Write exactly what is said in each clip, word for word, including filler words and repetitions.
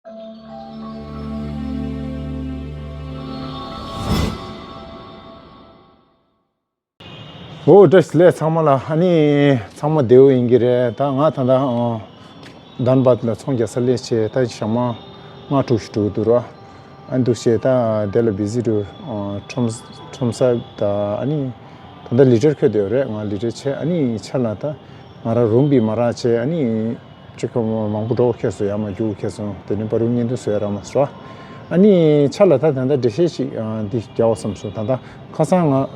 འོ་བཀྲ་ཤིས་བདེ་ལེགས་ཚང་མ་ལ། ཨ་ནི་ཚང་མ་བདེ་པོ་ཡིན་གྱི་རེད། ད་ང་ད་ལྟ་ཨ་དཱན་བཱད་ལ་ཚོང་རྒྱག་ས་སླེབས་བྱས་ད་ཞག་མ་ལྔ་དྲུག་ཞིག་འགྲོ་གི་འདུག་ར། ཨ་འདུག་བྱས་ད་དེ་ལ་བི་ཟི་ཊི་ཨ་ཁྲོམ་ཁྲོམ་ས་ད་ཨ་ནི་ད་ལྟ་ལི་ཊར་འཁྱེར་བསྡད་ཡོད་རེད། ང་ལི་ཊར་བྱས་ཨ་ནི་ཆ་ལ་ད་ང་རང་རུམ་བི་མ་རག་བྱས་ཨ་ནི། ཅིག་མང་པོ་འགྲོ་ཁེལ་སོང་། ཡར་མར་རྒྱུག་ཁེལ་སོང་། དེ་ནས་པར་རིས་བརྙན་ཐུང་བཟོ་ཡ་རག་མ་སོང་། ཨ་ནི་ཆ་ལ་ད་ད་ལྟ་འགྲེལ་བཤད་ཅིག་འདི་རྒྱག་འོ་བསམ་སོང་། ད་ལྟ་ཁ་སང་ང་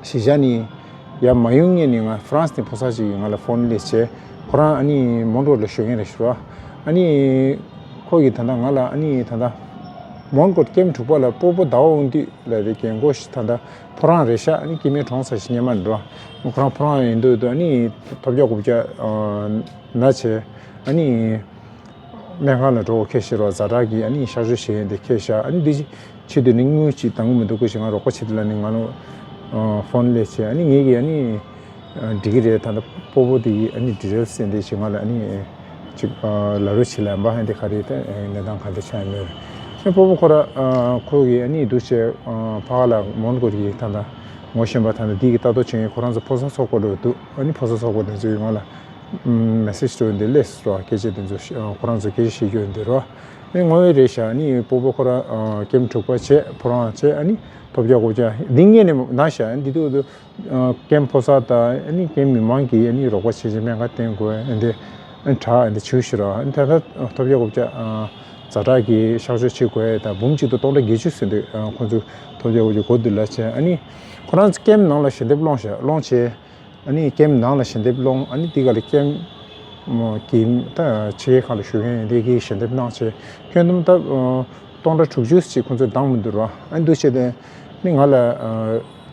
གཞིས་ཆགས་ནས་ཡར་མ་ཡོང་སྔོན་ནས་ང་ཧྥ་རན་སི་ནས་ཕོ་གསར་ཅིག་གིས་ང་ལ་ཕོན་སླེབས་བྱས། ཁོ་རང་ཨ་ནི་མོན་གྷོ་ལ་བཞུགས་མཁན་རེད་ཤག་ར། ཨ་ནི་ཁོ་གིས་ད་ལྟ་ང་ལ་ཨ་ནི་ད་ལྟ་མོན་གྷོ་ཀེམ་དྲུག་པ་ལ་སྤོ་བོ་ཟླ་བ་དབང་འདུས་ལབ་པའི་རྒན་གོག་ཞིག་ད་ལྟ་ཁོ་རང་རེད་ཤག་ཨ་ནི་སྐྱེ་དམན་གྲོངས་ཚར་ཞིག་སྔོན་མ་འགྲོ། ཁོ་རང་ཁོ་རང་ཡིན་འདུག་འདུག་ཨ་ནི་ཐོལ་རྒྱག་རྐུབ་བཀྱག་ན་བྱས། ཨ་ནི་སྨན་ཁང་ལ་འགྲོ་ཁེལ་ཤག་ར། ཛ་དྲག་གི་ཨ་ནི་གཤག་བཅོས་བྱེད་ཡས་དེ་ཁེལ་ཤག་ཨ་ནི་འདི་ཆེད་དུ་ནི་དངུལ་ཅིག་འདང་གི་མི་འདུག་གོ་ཞེས་ང་རོགས་པ་བྱེད་དུ་ལ་ནི་ང་ལ་ཕོན་སླེབས་བྱས། ཨ་ནི་ངེད་ཀྱིས་ཨ་ནི་འགྲིག་གི་རེད། ད་ལྟ་སྤོ་བོ་དེ་གི་ཨ་ནི་ཌི་ཊེལ་སི་ཨ་འདི་ཞིག་ང་ལ་ཨ་ནི་ཅིག་ལབ་རོགས་བྱེད་ལབ་པ། ཨ་འདི་ག་རེ་ད་གནས་སྟངས་ག་འདྲ་ཆགས་ཡོད་མེད་རེད། ཨ་སྤོ་བོ་ཁོ་ར་ཁོ་གིས་ཨ་ནི་འདུག་བྱས་ཕ་ག་ལ་མོན་གྷོ་གི་ད་ལྟ་ངོ་ཤེས་པ་ད་ལྟ་འདི་གི་ལྟ་རྟོག་བྱེད་མཁན་ཁོ་རང་ཚོ་ཕོ་གསར་ཚོགས་པ་རུ་འདུག་ཨ་ནི་ཕོ་གསར་ཚོགས་པ་དེ་ཚོ་གིས་ང་ལ་མེ་སེ་ཇི་འདྲ་བོ་འདི་སླེབས་སོང་ར། སྐད་ཆ་དེ་ཚོ་ཤ་ཁོ་རང་ཚོ་སྐད་ཆ་བཤད་རྒྱུ་འདི་རོ། ཨ་ནི་ངོ་བོ་རེད་ཤག་ཨ་ནི་སྤོ་བོ་ཁོ་ར་ཀེམ་དྲུག་པ་བྱས་ཕོ་རང་བྱས་ཨ་ནི་ཐོལ་རྒྱག་རྐུབ་བཀྱག་འདི་ངས་ནས་ན་ཤག་ཨ་ནི་འདི་དུས་དུ་ཀེམ་ཕོ་གསར་དང་ཨ་ནི་ཀེམ་མི་མང་གིས་ཨ་ནི་རོགས་པ་བྱེད་བྱེད་སྨན་ཁང་བསྟེན་དགོས། ཨ་འདི་ཨ་ནི་དྲག་ཨ་འདི་བྱེད་ཤི་ར། ཨ་ནི་ད་ལྟ་ཐོལ་རྒྱག་རྐུབ་བཀྱག་ཛ་དྲག་གི་གཤག་བཅོས་བྱེད་དགོས་དང་འབུམ་གཅིག་དང་སྟོང་ཕྲག་བརྒྱད་ཅུ་ཟེར་འདུག་ཁོང་ཚོས་ཐོལ་རྒྱག་རྐུབ་བཀྱག་དགོས་འདུག་ལབ་བྱས། ཨ་ནི་ཁོ་རང་ཚོ་ཀེམ་ནང་ལ་ཞལ་འདེབས་སློང་ཤག་སློང་བྱས། ཨ་ནི་ཀེམ་ནང་ལ་ཞལ་འདེབས་སློང་། ཨ་ནི་དེ་ག་ལ་ཀེམ་གི་ད་ཕྱི་རྒྱལ་ཁག་ལ་བཞུགས་མཁན་དེ་གིས་ཞལ་འདེབས་གནང་བྱས། ཁྱོན་བསྡོམས་ད་སྟོང་ཕྲག་དྲུག་ཅུ་ཅིག་ཁོང་ཚོས་འདང་མི་འདུག་ར། ཨ་ནི་འདུག་བྱས་ཏེ་ནི་ང་ལ་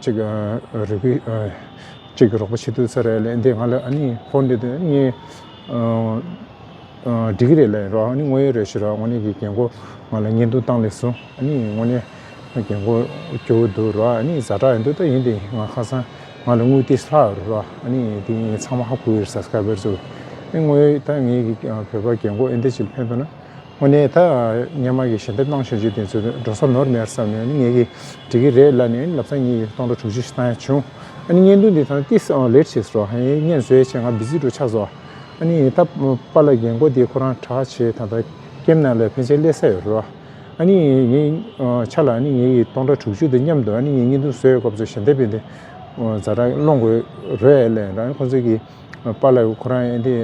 ཅིག་རེ་སྐུལ་ཅིག་རོགས་པ་བྱེད་ཐུབ་ས་རེད་ལབ། འདི་ང་ལ་ཨ་ནི་ཕོན་འདི་དེ་ངས་འགྲིག་གི་རེད་ལབ་ར། ཨ་ནི་དངོས་ཡོད་རེད་ཤག་ར། དངོས་གནས་ཀྱི་རྒན་གོག་ང་ལ་བརྙན་ཐུང་བཏང་སླེབས་སོང་། ཨ་ནི་དངོས་གནས་རྒན་གོག་སྐྱོ་བོ་འདུག་ར། ཨ་ནི་ཛ་དྲག་ཡིན་འདུག་ད་ཡིན་དེ་ང་ཁ་སང་ང་ལ་དངུལ་ཏོག་ཙམ་ལྷག་ར། ཨ་ནི་དེ་ངས་ཚང་མ་ཧ་གོ་ཡོད་རེད། སབ་སི་ཀ་རའི་བར་ཚོ། ཨ་ནི་དངོས་ཡོད་ད་ངེད་ཀྱི་བོད་པ་རྒན་གོག་ཨེ་འདྲ་ཅིག་ལ་ཕན་ཐོགས་ན། དངོས་གནས་ད་སྔོན་མ་གི་ཞལ་འདེབས་གནང་བྱུང་རྒྱུ་དེ་ཚོ་འགྲོ་ས་ནོར་མེད་བསམ་ནས། ཨ་ནི་ངེད་ཀྱིས་འགྲིག་གི་རེད་ལབ་ནས། ཨ་ནི་ལབ་ཙང་ངེད་ཀྱིས་སྟོང་ཕྲག་དྲུག་ཅུ་ཞིག་བཏང་ཡ་བྱུང་། ཨ་ནི་བརྙན་ཐུང་འདི་ད་ཏོག་ཙམ་ལེ་ཊི་བྱས་སོང་། ཨ་ནི་བརྙན་བཟོས་བྱས་ང་བི་ཟི་འགྲོ་ཆགས་སོང་། ཨ་ནི་ད་པཱ་ལགས་རྒན་གོག་དེ་ཁོ་རང་དྲག་བྱས་ད་ལྟ་ཀེམ་ནང་ལ་ཕན་ཆད་སླེབས་ས་ཡོད་རེད་བ། ཨ་ནི་ངའི་ཆ་ལ་ཨ་ནི་ངའི་སྟོང་ཕྲག་དྲུག་ཅུ་དང་མཉམ་དུ་ཨ་ནི་ངའི་བརྙན་ཐུང་བཟོས་ཡོད་སྐབས་སུ་ཞལ་འདེབས་དེ་ཛ་དྲག་སློང་དགོས་རེད་ལབ། ཨ་ནི་ཁོང་ཚོ་གིས་པཱ་ལགས་ཁོ་རང་ཨེ་འདི་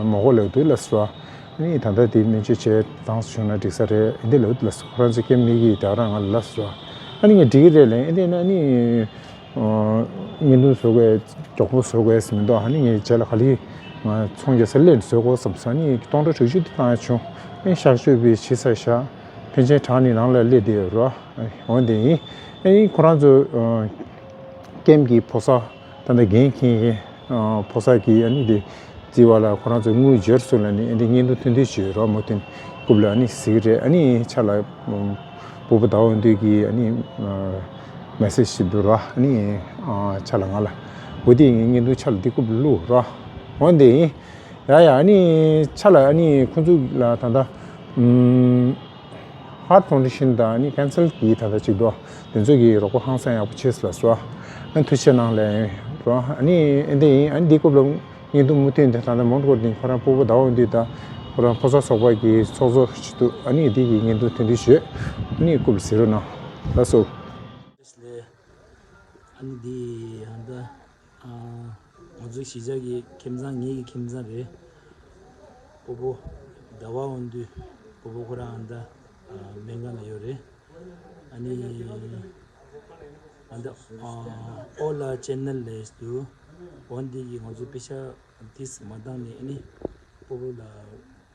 མ་གོ་ལབ་འདུག་ལབ་སོང་། ཨ་ནི་ད་ལྟ་དེ་སྨན་བཅོས་བྱས་དྭངས་སུ་བྱུང་ན་འགྲིག་ས་རེད་ཨེ་འདི་ལབ་འདུག་ལབ་སོང་། ཁོ་རང་ཚོ་ཀེམ་མི་གིས་དེ་ག་རང་ང་ལ་ལབ་སོང་། ཨ་ནི་ངས་འགྲིག་གི་རེད་ལབ། ཨེ་འདི་ན་ཨ་ནི། བརྙན་ཐུང་བཟོ་དགོས། མགྱོགས་པོ་བཟོ་དགོས་ཟེར་མི་འདུག་ཨ་ནི་ངས་རྗེས་ལ་ག་ལེར་ང་ཚོང་རྒྱག་ས་སླེབས་ནས་བཟོ་དགོས་བསམ་སོང་། ཨ་ནི་སྟོང་ཕྲག་དྲུག་ཅུ་དེ་བཏང་ཡ་བྱུང་། ཨ་ནི་གཤག་བཅོས་པའི་བྱེད་ས་བཞག་ཕན་ཆད་དྲག་ནས་ནང་ལ་སླེབས་བསྡད་ཡོད་རེད། འོ་དེ་ཡིན། ཨ་ནི་ཁོ་རང་ཚོ་ཀེམ་གྱི་ཕོ་གསར་ད་ལྟ་འགན་འཁྱེར་མཁན་ཕོ་གསར་གྱིས་ཨ་ནི་དེ་རྩིས་པ་ལ་ཁོ་རང་ཚོ་དངུལ་འབྱོར་སོང་ལབ་ནས་ཨ་ནི་བརྙན་ཐུང་ཐུང་ཐུང་ཞིག་རོགས་མོ་ཐོན་རྐུབ་ལ་ཨ་ནི་གཟིགས་རེད། ཨ་ནི་ཆ་ལ་སྤོ་བོ་ཟླ་བ་དབང་འདུས་ཀྱིས་ཨ་ནི་མེ་སེ་ཇི་ཞིག་འདུག་ར། ཨ་ནི་ཆ་ལ་ང་ལ་འོ་དེ་ཡིན། བརྙན་ཐུང་ཆ་ལ་འདི་རྐུབ་ལ་བླུགས་ར། འོ་དེ་ཡིན། ཡ་ཡ་ཨ་ནི་ཆ་ལ་ཨ་ནི་ཁོང་ཚོ་ལ་ད་ལྟ་ཧར་ཕའུན་ཌེ་ཤན་དང་ཨ་ནི་ཀེན་སར་གྱི་ད་ལྟ་ཅིག་འདུག་དེ་ཚོ་གིས་རོགས་པ་ཧང་སང་ཡག་པོ་བྱས་སོང་ལབ་སོང་། ཨ་ནི་ཐུགས་རྗེ་གནང་ལབ་རོགས། ཨ་ནི་ཨེ་འདི་ཡིན། ཨ་ནི་འདི་རྐུབ་ལ་བརྙན་ཐུང་མུ་མཐུད་དེ་ད་ལྟ་མོན་གྷོ་དེ་ཁོ་རང་སྤོ་བོ་ཟླ་བ་དབང་འདུས་དང་ཁོ་རང་ཕོ་གསར་ཚོགས་པ་གི་ཚོགས་གཙོ་ཞིག་འདུག་ཨ་ནི་འདི་གི་བརྙན་ཐུང་ཐུང་ཐུང་ཞིག་ཡོད། ཨ་ནི་རྐུབ་ལ་གཟིགས་རོགས་གནང་ལགས་སོ། ཨ་ནི་འདི་ཡང་ད་ང་ཚོའི་གཞིས་ཆགས་ཀྱི་ཁྱིམ་ཚང་། ངེད་ཀྱི་ཁྱིམ་ཚང་རེད། སྤོ་བོ་ཟླ་བ་དབང་འདུས། སྤོ་བོ་ཁོ་རང་ད་སྨན་ཁང་ལ་ཡོད་རེད། ཨ་ནི་ཨ་ད་ཨོ་ལ་ཅེ་ནལ་ལས་འདུག་འོ་འདི་གིས་ང་ཚོའི་པེ་ཤ་ཏིས་མ་བཏང་ནས་ཨ་ནི་སྤོ་བོ་ལ་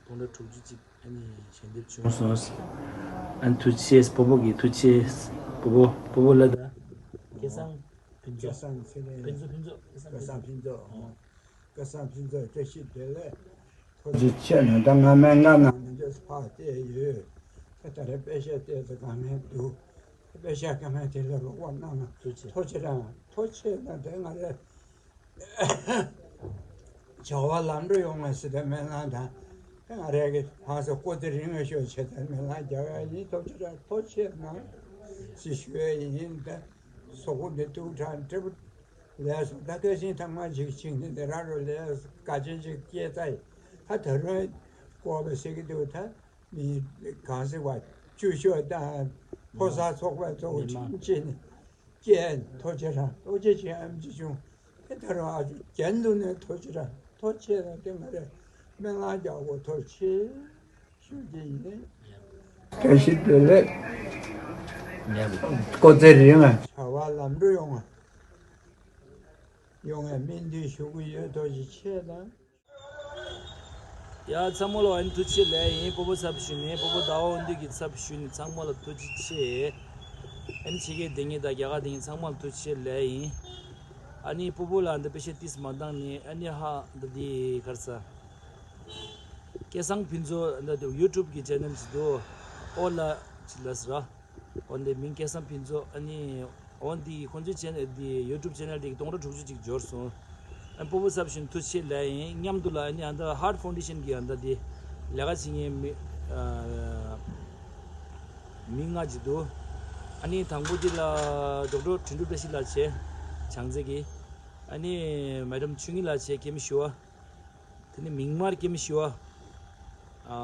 སྟོང་ཕྲག་དྲུག་ཅུ་ཅིག་ཨ་ནི་ཞལ་འདེབས་བྱུང་སོང་། ཨ་ནི་ཐུགས་རྗེ་ཆེ། སྤོ་བོ་གིས་ཐུགས་རྗེ་ཆེ། སྤོ་བོ་སྤོ་བོ་ལ་ད་སྐལ་བཟང་ཕུན་ཚོགས། སྐལ་བཟང་ཚེ་རིང་། ཕུན་ཚོགས། ཕུན་ཚོགས། སྐལ་བཟང་ཕུན་ཚོགས། སྐལ་བཟང་ཕུན་ཚོགས། ཨོ། སྐལ་བཟང་ཕུན་ཚོགས་བཀྲ་ཤིས་བདེ་ལེགས། ཐུགས་རྗེ་ཆེ་ནས་ད་ང་སྨན་ཁང་ནང་མི་འདུག་ཕར་བལྟས་ཡོད། ད་ད་རེས་པེ་ཤ་ཏོག་ཙམ་དཀའ་ངལ་འདུག་པེ་ཤ་དཀའ་ངལ་དེ་ལ་རོགས་པ་གནང་ན་ཐུགས་རྗེ་ཆེ། ཐུགས་རྗེ་རང་ཐུགས་རྗེ་ཆེ་ན་དེ་ང་རེ་བྱ་བ་ལམ་འགྲོ་ཡོང་བ་ཟེར་ཏེ་སྨན་ཁང་དང་། ང་རང་གི་ཧང་སང་ཀོ་ཏི་རིང་ངེ་ཤོ་ཆེ་ད་མེ་ལང་རྒྱག་ཡ་ཡིན། ཐུགས་རྗེ་ཆེ་ཐུགས་རྗེ་ཆེ་གནང་ཞེས་ཞུ་ཡ་ཡིན། ད་སོག་པོ་འདི་ཐུགས་ཕྲག་འདྲི་བ་ལས་སོ། ད་ཁ་སང་ཐེངས་མ་གཅིག་ཕྱིན་ནས་འདི་རང་རུ་ལས་དགའ་ཆེན་ཅིག་སྐྱེས་ཚར་ཡིན། ད་ད་རུང་ཀོ་པ་ཟེར་གི་འདུག་ད་མི་གང་ཟེར་བ་བཅུ་ཤོ་དང་ཕོ་གསར་ཚོགས་པ་ཚོ་མི་མང་ཕྱིན་ནས། ཀྱེ། ཐུགས་རྗེ་ཆེ། ཐུགས་རྗེ་ཆེ་ཨེམ་ཆི་ཆུང་། ཨེ་ད་རུང་ཨ་ཅོ་རྒྱན་དུ་ནས་ཐུགས་རྗེ་ཆེ། ཐུགས་རྗེ་ཆེ་ལ་དེ་ང་རེ་སྨོན་ལམ་རྒྱག་དགོས་ཐུགས་རྗེ་ཆེ་ཞུ་རྒྱུ་ཡིན། བཀྲ་ཤིས་བདེ་ལེགས། ཀོ་ཚེ་རིང་ང་། བྱ་བ་ལམ་འགྲོ་ཡོང་ང་ཡོང་ངས་སྨོན་འདུན་ཞུ་གི་ཡོད། ཐུགས་རྗེ་ཆེ་དང་། ཡ་ཚང་མ་ལ་ཨན་ཐུགས་རྗེ་ཆེ་ལབ་ཡིན། སྤོ་བོ་ཚབ་ཞུས་ནས་སྤོ་བོ་ཟླ་བ་འོན་འདུས་ཀྱི་ཚབ་ཞུས་ནས་ཚང་མ་ལ་ཐུགས་རྗེ་ཆེ། ཨན་ཕྱི་རྒྱལ་དེ་ཉིད་དང་རྒྱ་གར་དེ་ཉིད་ཚང་མ་ལ་ཐུགས་རྗེ་ཆེ་ལབ་ཡིན། ཨ་ནི་སྤོ་བོ་ལ་འདི་དཔེ་ཤེས་ཏིས་མ་འདང་ནི་ཨ་ནི་ཧ་འདི་འདི་གར་ས། སྐལ་བཟང་ཕུན་ཚོགས་འདི་ཡུ་ཊུབ་ཀྱི་ཆེ་ནལ་ཅིག་འདུག་ཨོ་ལ་ཅིག་ལ་ཟེར་ར། འོན་ཏེ་མིང་སྐལ་བཟང་ཕུན་ཚོགས། ཨ་ནི་འོན་ཏེ་ཁོང་ཚོའི་ཆེ་ནལ་འདི་ཡུ་ཊུབ་ཆེ་ནལ་འདི་སྟོང་ཕྲག་དྲུག་ཅུ་ཅིག་འབྱོར་སོང་། ཨ་སྤོ་བོ་ཚབ་ཞུས་ཐུགས་རྗེ་ཆེ་ལབ་ཡིན། མཉམ་དུ་ལ་ཨ་ནི་ཨ་ད་ཧར་ཊི་ཕའུན་ཌེ་ཤན་གྱི་ཨ་ད་འདི་ལས་ཀ་བྱེད་མཁན་མི་ཨ་མི་ལྔ་ཅིག་འདུག་ཨ་ནི་དང་པོ་འདི་ལ་ཌོག་ཊར་དོན་གྲུབ་བཀྲ་ཤིས་ལགས་བྱས། བྱང་རྩེ་གི། ཨ་ནི་མེ་ཌམ་ཆོས་ཉིད་ལགས་བྱས། ཀེམ་ཞུ་བ། དེ་ནས་མིག་དམར་ཀེམ་ཞུ་བ། ཨ་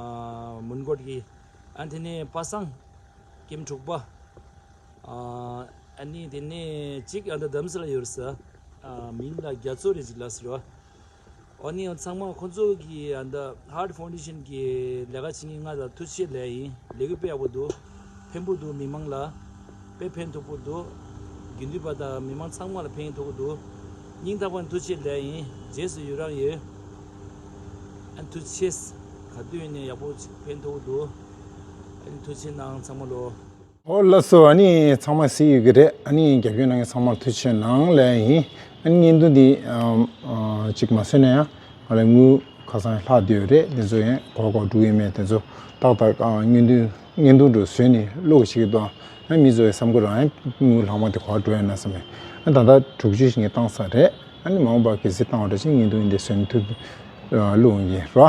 མོན་གྷོ་གི། ཨ་དེ་ནས་པ་སངས་ཀེམ་དྲུག་པ། ཨ་ཨ་ནི་དེ་ནས་གཅིག་ཨ་ད་དྷ་རམ་ས་ལ་ཡོད་ས། ཨ་མིང་ལ་རྒྱ་མཚོ་རེད་ཅིག་ལ་ཟེར་བ། ཨ་ནི་ཚང་མ་ཁོང་ཚོ་གི་ཨ་ད་ཧར་ཊི་ཕའུན་ཌེ་ཤན་གྱི་ལས་ཀ་བྱེད་མཁན་ལྔ་ལ་ཐུགས་རྗེ་ཆེ་ལབ་ཡིན། ལས་འགུལ་དཔེ་ཡག་པོ་འདུག་ཕན་པོ་འདུག་མི་མང་ལ་དཔེ་ཕན་ཐོགས་པོ་འདུག་དགེ་འདུན་པ་དང་མི་མང་ཚང་མ་ལ་ཕན་ཐོགས་པོ་འདུག་སྙིང་ཐག་པ་ནས་ཐུགས་རྗེ་ཆེ་ལབ་ཡིན། རྗེས་སུ་ཡི་རང་ཡོད། ཨ་ཐུགས་རྗེ་ཆེ། ག་དུས་ཡིན་ནའི་ཡག་པོ་ཕན་ཐོགས་པོ་འདུག་ཨ་ནི་ཐུགས་རྗེ་ཆེ་གནང་ཚང་མ་ལོ། ཨོ་ལགས་སོ། ཨ་ནི་ཚང་མ་གཟིགས་ཡོད་ཀྱི་རེད། ཨ་ནི་རྒྱབ་སྐྱོར་གནང་མཁན་ཚང་མར་ཐུགས་རྗེ་ཆེ་གནང་ལབ་ཡིན། ཨ་ནི་བརྙན་ཐུང་འདི་ཨམ་ཨ་གཅིག་མ་བཟོས་ན་ཡང་ང་ལ་དངུལ་ཁ་སང་ལྷག་བསྡད་ཡོད་རེད། དེ་ཚོ་ཡང་གོ་གོ་འགྲོ་གི་མེད། དེ་ཚོ་ཏག་ཏག་ཨ་བརྙན་ཐུང་བརྙན་ཐུང་འདྲ་བཟོས་ནས་བླུགས་ཤིག་དང་། ཨ་མི་ཚོ་ཡི་བསམ་གི་རང་ཡང་དངུལ་ལྷག་མ་དེ་གོ་འགྲོ་ཡ་ན་བསམ་མེད། ཨ་ད་ལྟ་དྲུག་ཅུ་ཞིག་ངས་བཏང་ས་རེད། ཨ་ནི་མ་འོངས་པ་གལ་སྲིད་བཏང་བ་འདྲ་ཞིག་བརྙན་ཐུང་འདི་བཟོས་ནས་ཐུག་བླུགས་ཡིན་རོ།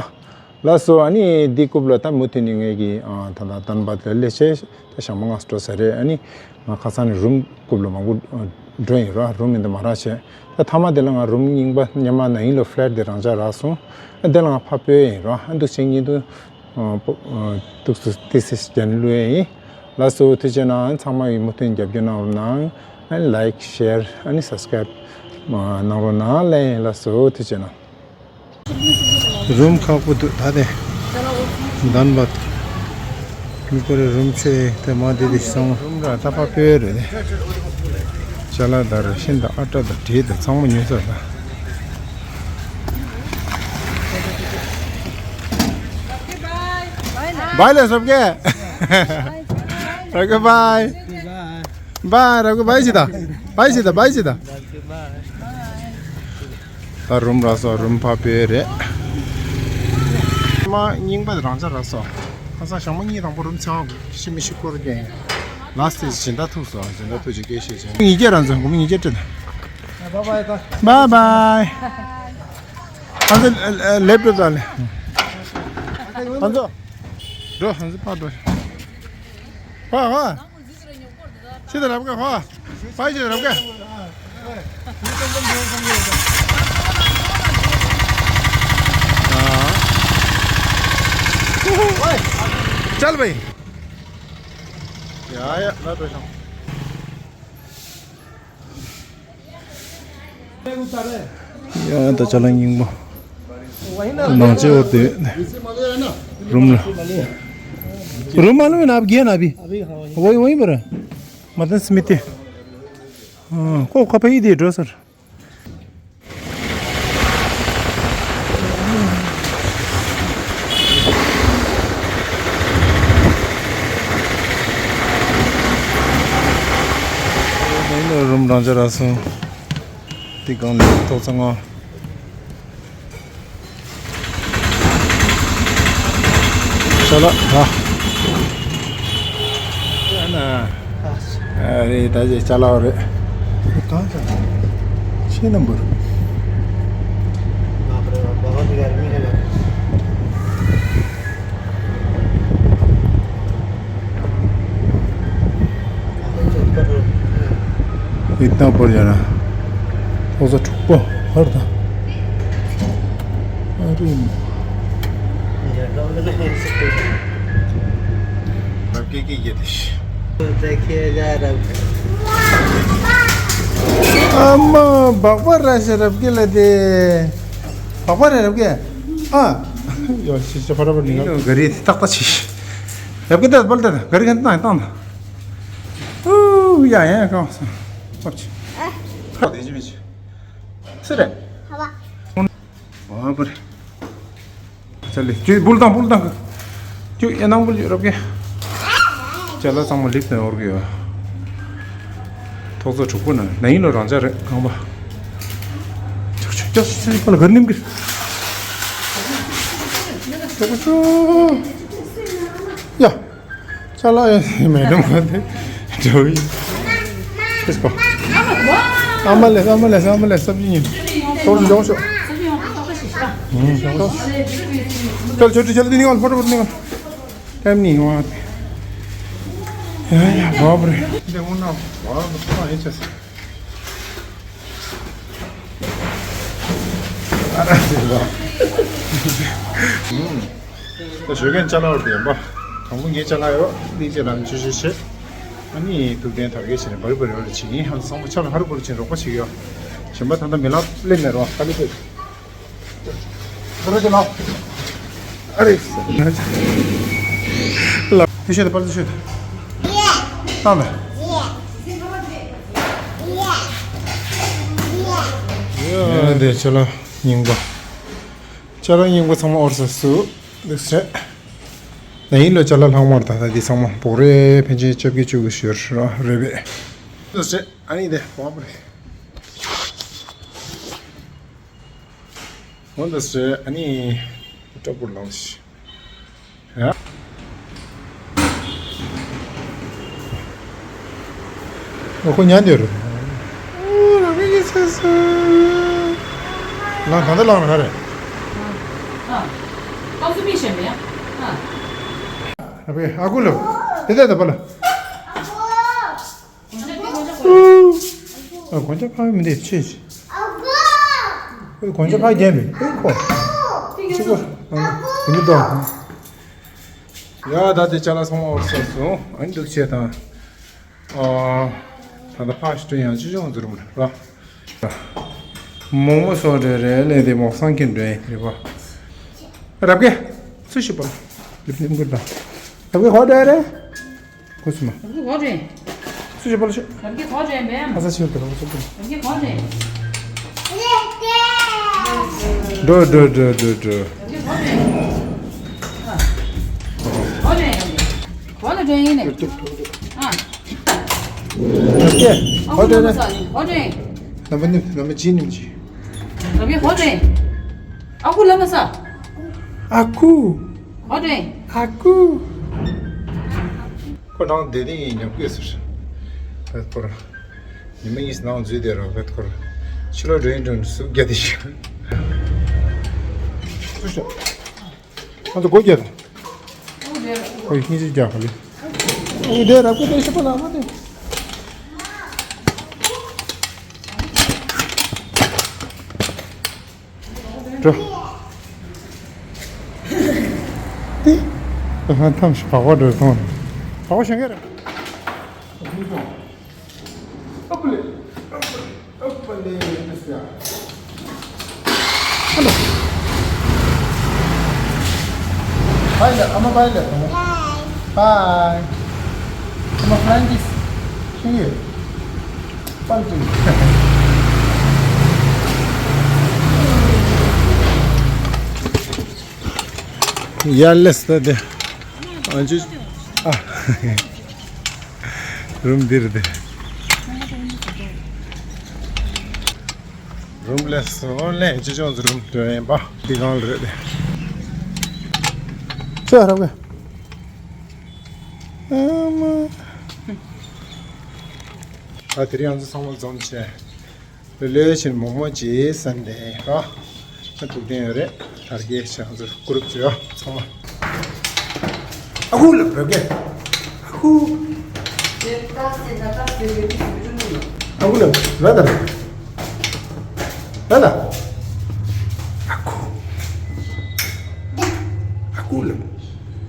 ལགས་སོ། ཨ་ནི་འདི་རྐུབ་ལ་ད་མུ་མཐུད་ནས་ངས་ཀྱི་ཨ་ད་ད་དན་པ་དེ་ལས་བྱེད་ད་ཞག་མ་ལྔ་འགྲོ་ས་རེད། ཨ་ནི་ང་ཁ་སང་ནས་རུམ་རྐུབ་ལ་མང་པོ་འགྲོ་ཡིན་ར། རུམ་མི་འདི་མ་རག་བྱས། ད་མཐའ་མ་དེ་ལ་ང་རུམ་རྙིང་པ་སྔོན་མ་ནང་ཡིན་ལ་ཕ་ལེཊ་དེ་རང་འཇགས་རག་སོང་། ཨ་དེ་ལ་ང་ཕར་སྤོས་ཡིན་ར། ཨ་འདུག་བྱས་ངས་འདུག་ཨ་སྤོ་ཨ་འདུག་སེ་ཏོག་ཙམ་རྒྱབ་ནས་བླུགས་ཡ་ཡིན། ལགས་སོ། ཐུགས་རྗེ་གནང་། ཚང་མ་གིས་མུ་མཐུད་རྒྱབ་སྐྱོར་གནང་རོགས་གནང་། ཨ་ནི་ལའིཀ་ཤེར་ཨ་ནི་སབ་སི་ཀ་རའིབ་གནང་རོགས་གནང་ལབ་ཡིན། ལགས་སོ། ཐུགས་རྗེ་གནང་། རུམ་ཁག་པོ་འདུག་ད་དེ་འདན་པ་མི་ཁོ་རེ་རུམ་ཆེ་དེ་མ་དེ་དེ་སོང་། རུམ་ར་ད་པ་སྤོས་རེད་དེ། ཅ་ལག་དང་ར་ཤིང་དང་ཨ་ཊ་དང་གྲི་དང་ཚང་མ་ཉོས་ཚར་ད། བའི་ལ་སོབ་ཀེ། ར་ཀེ་བའི། བའི་ར་ཀེ་བའི་ཅི་ད། བའི་ཅི་ད་བའི་ཅི་ད། ད་རུམ་རག་སོང་། རུམ་ཕར་སྤོས་རེད། མ་རྙིང་པ་རང་འཇགས་རག་སོང་། ཁ་སང་ཞག་མ་གཉིས་དང་པོ་རུམ་ཚང་ཤི་མི་ཤི་སྐོར་རྒྱན། ལ་སི་ཊི་སྦྱིན་བདག་ཐུག་སོང་། སྦྱིན་བདག་ཐུག་ཅིག་སྐད་བཤད་བྱས། ཉིས་བརྒྱ་རང་ཚོ་སྒོར་མོ་ཉིས་བརྒྱ་སྤྲད་ད། བའི་བའི། ཁ་སང་ལེབ་ཊོབ་ད་ལེ། ཁ་སང་འགྲོ། ཁ་སང་ཕར་འགྲོ། ཕར་ཕར། ཕྱི་དང་རབ་དགའ་ཧོ། ཕ་ཕྱི་དང་རབ་དགའ། ཨ། ཅལ་བའི། ཡ་ཡ་ལ་འགྲོ་ཤོག་ཡ་ད་ཅ་ལག་རྙིང་པ། ནང་ཆེ་བར་དུ་རུམ་ལ། རུམ་མ་ལུས་ན་བརྒྱད་ན་བི། ཝའི་ཝའི་བར། མ་ཏན་སྨི་ཏི། ཨ་ཁོ་ཁ་ཕ་ཡི་དེ་འགྲོ་སར། ད་ཡིན་ནོ་རུམ་རང་འཇགས་རག་སོང་། དེ་གང་ལས་ཐོག་ཚང་ང་། ཅ་ལག་ད། ཨ་ན། ཨ་རེད། ད་ཅི་ཅ་ལག་རེད། གང་ཅ་ལག་ཆེ་ན་འབུར། ང་པར་བ་བ་འདི་གར་མི་ཧེ་ལ། ཡིག་ཐང་པར་ཡོད་ན། ཐོག་ས་དྲུག་པོ་ཧར་དང་། ཨ་རི། རབ་ཀྱི་ཀྱི་ཡེ་དེ་ཤི། ཨ་མ་སྦག་པ་ར་ཤ་རབ་ཀྱི་ལ་དེ། སྦག་པ་ར་རབ་ཀྱི། ཨ། ཡོ་ཤི་ཤི་ཕ་ར་པ་ནི་ག་རི་ཏག་ཏག་ཤི། རབ་ཀྱི་ད་པལ་ད་ག་རི་གན་ཏང་ཏང་ད། ཨུ་ཡ་ཡ་གང་སོང་། ཨ་ཅི། ཁ་དེ་ཅི་མི་ཅི། སུ་རེད། ཨ་བ་རེད། ཅི་བུལ་དང་བུལ་དང་། ཅུ་ཡ་ནང་བུལ་ཡོད་རབ་ཀྱི། ཅ་ལག་ཚང་མ་ལིབ་ནས་འོར་གི་ཡོད། ཐོག་ཚོ་དྲུག་པོ་ན་ན་ཡིན་ལོ་རང་ཅག་རེད་ཁང་པ། ཅག་ཅག་ཅག་ཅག་པ་ལ་གར་ནིམ་གི། ཅག་ཅག་ཡ། ཅ་ལག་ཡ་མེད་དམ་ག་དེ། འགྲོ་ཡི། ཁྱེད་ཀོ། ཨ་མ་ལེ་ཨ་མ་ལེ་ཨ་མ་ལེ་སབ་ཅི་ཉིན། ཏོག་ཙམ་འཇོག་ཤོག་ཅལ་ཆོ་ཏི་ཆལ་ཏི་ནི་གང་ཕོ་ཏོ་ཕོ་ཏི་ནི་གང་། ཀེམ་ནི་ཝ། ཡ་ཡ་བ་བ་རེ། འདི་འོ་ན་བ་བ་ཧེ་ཆ་སི། ཨ་ར་སི་བ། ད་ཞོགས་ཀས་ཅ་ལག་དེ་ཡིན་པ། དང་པོ་ངའི་ཅ་ལག་ཡོད། འདི་ཅ་ལག་ཆུ་ཆུ་ཆུ། ཨ་ནི་ཐུག་ལྡན་དར་གས་བྱས་ནས་བར་བར་བར་བྱེད་ཡིན། ཧང་སང་པོ་ཆ་ལ་ཧ་རུ་བར་བྱེད་རོགས་པ་བྱེད་ཡོད། གཞན་པ་ད་ལྟ་མི་ལབ་ལེ་མེད་རོགས་ཁ་ལེ་པེ། ཁ་ལེ་ལ། ཨ་རེ། ལ། ཐུ་ཤོད་དང་པར་ཐུ་ཤོད་དང་། བཏང་ལ། ཡ་དེ་ཅ་ལག་རྙིང་པ། ཅ་ལག་རྙིང་པ་ཚང་མ་འོར་ས་སུ་འདུག་ཟེར། ན་ཡིན་ལོ་ཅ་ལག་ལྷག་མར་དང་ད་འདི་ཚང་མ་བོག་རེ་ཕན་ཆད་ཅབ་ཀྱི་བཅུ་དགུ་ཞོར་ར་རེ་བས། འདུག་ཟེར་ཨ་ནི་དེ་བོག་རེ། འོ་འདུག་ཟེར་ཨ་ནི་ཏྲ་པུར་ལངས་ཤི། ཡ། ཨོ་ཁོ་ཉལ་འདོད་རེད། ཨོ་ར་མི་གི་སེ་སེ། ལངས་གང་ལྟར་ལངས་ན་ག་རེད། ཨ། ཨ། ཨ་ཁུ་ལབ། དེ་ལྟ་ད་པ་ལ། ཨ་གོན་ཆ་ཕ་མི་འདེབས་ཆེ་ཆེ། ཨ་གོན་ཆ་ཕ་རྒྱན་མི་ཨེ་ཁོ། ཆི་གོ། ཨ་མི་དོ། ཡ་ད་དེ་ཅ་ལག་ཚང་མ་འོར་ས་སོང་། ཨ་ནི་འདུག་བྱས་དང་། ཨ་ད་ད་ཕ་ཞིག་སྤྲོད་ཡང་ཅི་བྱུང་འཛུར་མ་ར། མོག་མོག་སོགས་འདྲ་རེད་ལས་དེ་མོག་སང་ཁྱེར་འདྲ་ཡིན་རེད་པ། རབ་གེ། སུ་ཞིག་པ། ལིབ་ལིབ་འགུར་དང་། རབ་གེ་ཧོ་འདྲ་རེད། ཁུ་སུ་མ། རབ་གེ་ཧོ་འདྲ། སུ་ཞིག་པ་ལ་ཤོད། རབ་གེ་ཧོ་འདྲ་མེད། ཨ་ས་ཤོད་དང་ཨ་ས་ཤོད། རབ་གེ་ཧོ་འདྲ། འགྲོ་འགྲོ་འགྲོ་འགྲོ་འགྲོ། རབ་གེ་ཧོ་འདྲ། ཧོ་འདྲ། ཧོ་ལ་འདྲ་ཡིན་ནི། ཨ། རབ་གེ་ཧོ་འདྲ་རེད། ཧོ་འདྲ། ནམ་པ་ནི་ནམ་པ་ཅི་ནི་མ་ཅི། རབ་གེ་ཧོ་འདྲ། ཨ་ཁུ་ལ་མ་ས། ཨ་ཁུ། ཧོ་འདྲ། ཨ་ཁུ། ཁོ་རང་བསྡད་དེ་ཡིན་ཉོབ་གི་ཟེར། བེད་ཁོ་རང་། ཉི་མ་གཉིས་ནང་འཛུལ་བསྡད་རོགས་བེད་ཁོ་རང་། ཕྱི་ལོགས་འགྲོ་ཡིན་འགྲོ་ནི་སུ་རྒྱ་དེ་ཞིག་སུ་ཤོག་ང་ཚོ་སྒོ་རྒྱག་དང་། ཁོ་ཡི་ཧིན་ཅི་རྒྱག་ག་ལེ། ཨུ་དེ་ར་ཁུ་དེ་ཤི་པ་ལ་མ་དེ། འགྲོ། ཏི། ཧ་ཐམས་ཤི་བག་བ་འགྲོ་སོང་། བག་བ་ཤང་ག་ར། Hello. Hi, I'm a pilot. Hi. I'm a Francis. See you. Punting. Yeah, let's start there. Aren't you? Ah. རུམ་འདིར་དེ། རུམ་ལས་སོ་ལས་ཅི་ཅོང་རུམ་དོན་ཡིན་པ། འདི་གང་རེད་དེ། ཚེ་རབ་གི། ཨ་མ། ད་དེ་རིང་ང་ཚོ་ཚང་མ་འཛོམས་བྱས། ལོས་ཕྱིན་མོག་མོག་ཅིག་ཟ་ནས་ར། ང་ཐུག་བསྟན་ཡོད་རེད། དར་རྒྱས་བྱས་ང་ཚོ་ཀུ་རུབ་བྱོས་ཨ་ཚང་མ། ཨ་ཁུ་ལབ་རོགས་གས། ཨ་ཁུ། དེ་ལྟ་སེ་ད་ལྟ་སེ་རེད་མི་སུ་མི་ཀྲུང་ནུ་ལ། ཨ་ཁུ་ལ་ར་ད་ར་ད། ཨ་ཁུ། ཨ་ཁུ་ལ།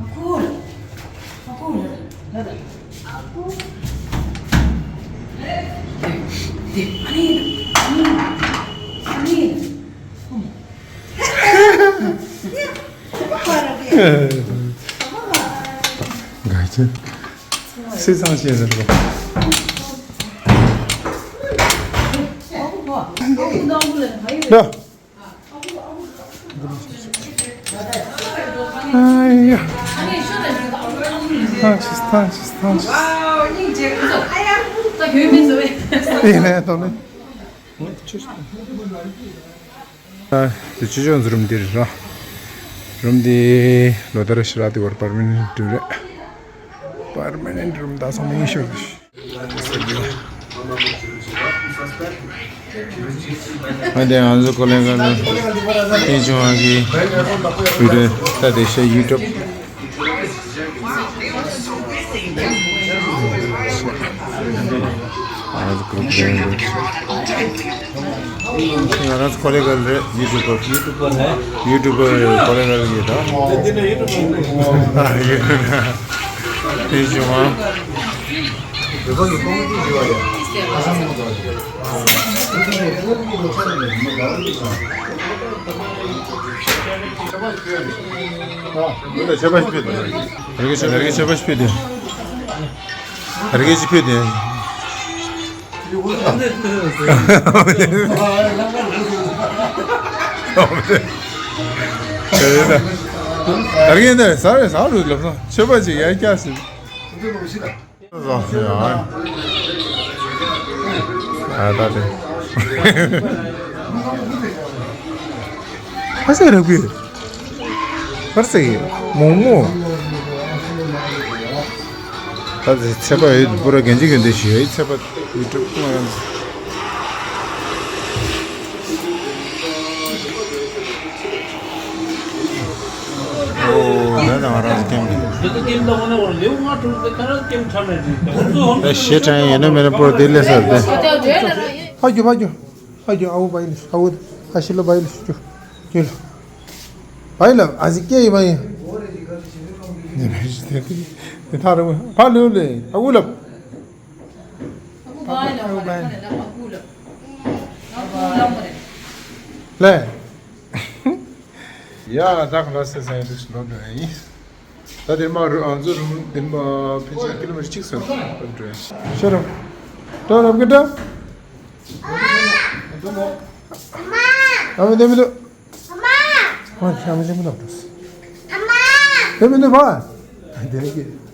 ཨ་ཁུ་ལ། ཨ་ཁུ་ལ། ར་ད། ཨ་ཁུ། དེ་དེ་ཨ་ནི་ཨ་ནི་ཨ་ནི། ག་ཅི། སི་ཚང་ཞེས་ཟེར་གོ། ལ། ཨ་ཡ། ཐང་ཆིས་ཐང་ཆིས་ཐང་ཆིས། ཡིན་ནའི་ཐོག་ནས། ཨ། དེ་ཆུ་ལྕོག་རུམ་འདི་རེད་ར། རུམ་འདི་ལོ་ལྟར་ཞི་རག་དེ་བར་པར་མ་ནེན་ཊི་རུམ་རེད། པར་མ་ནེན་ཊི་རུམ་ད་སོང་མིན་ཤོར་གི། ཨ་དེ་ང་ཚོ་ཀོ་ལེ་ག་ལ་ཐེན་ཆུང་ཧང་གི་བི་ཌི་ཡོ་ད་དེ་ཤེས་ཡུ་ཊུབ། ང་རང་ཚོ་ཀོ་ལེ་ག་རེད། ཡུ་ཊུབ་པར། ཡུ་ཊུབ་པར་ཀོ་ལེ་ག་རེད་ཡོད་ད། ཨ་ཡུ་ཊུབ་པར། དེ་བྱུང་བ། ཨ་ཆོས་པ་ཞིག་ཕེབས་དང་། རེ་གི་ཆོས་རེ་གི་ཆོས་པ་ཞིག་ཕེབས་དང་། རེ་གི་ཆོས་ཕེབས་དང་། ད་རེས་ནས་ཟ་རེ་ཟ་རུ་ལབ་ན་ཆོས་པ་ཅིག་ཡར་བཀྱག་ཟིན། ཟ་ཡ། ཨ་ད་དེ། ཨ་ཟེ་ར་གུ། ཨ་ཟེ་མོག་མོག། ད་དེ་ཚད་པ་ཡོད་པུ་ར་གན་ཅི་གན་དེ་ཞིག་ཡོད་ཚད་པ་ཡོད་གྲུབ་ང་རང་། ཨོ་ད་ང་རང་ཀེམ་གི། ད་ཞེ་དྲན་ཡིན་ན་མེད་ན་པོ་དེ་ལས་ས་དེ། ཕ་རྒྱུ་ཕ་རྒྱུ། ཕ་རྒྱུ་ཨ་བུ་བ་ཡིན་ཨ་བུ་ཨ་ཤི་ལ་བ་ཡིན་རྒྱུ་རྒྱུ་ལ། བ་ཡིན་ལ་ཨ་ཟི་སྐྱེ་ཡི་བ་ཡིན། དེ་ཐག་རིང་བ་ཕ་ལུ་ལེ་ཨ་བུ་ལབ། ལེ། ཡ་ད་ཁ་ལ་སེ་སེ་རིགས་ལོ་འགྲོ་ཡིན། ད་དེར་མ་རུ་ཨང་ཛུ་རུ་དེར་མ་ཕི་ཅི་ཀི་ལོ་མི་ཊར་གཅིག་སོ་འགྲོ་ཡིན། ཤེ་རོ། ཏོ་རབ་ཀི་ཏོ། ཨ་མི་དེ་མི་དུ། ཨ་མི་དེ་མི་དུ་འགྲོ། དེ་མི་དུ་བ། དེ་ནི་ཀི།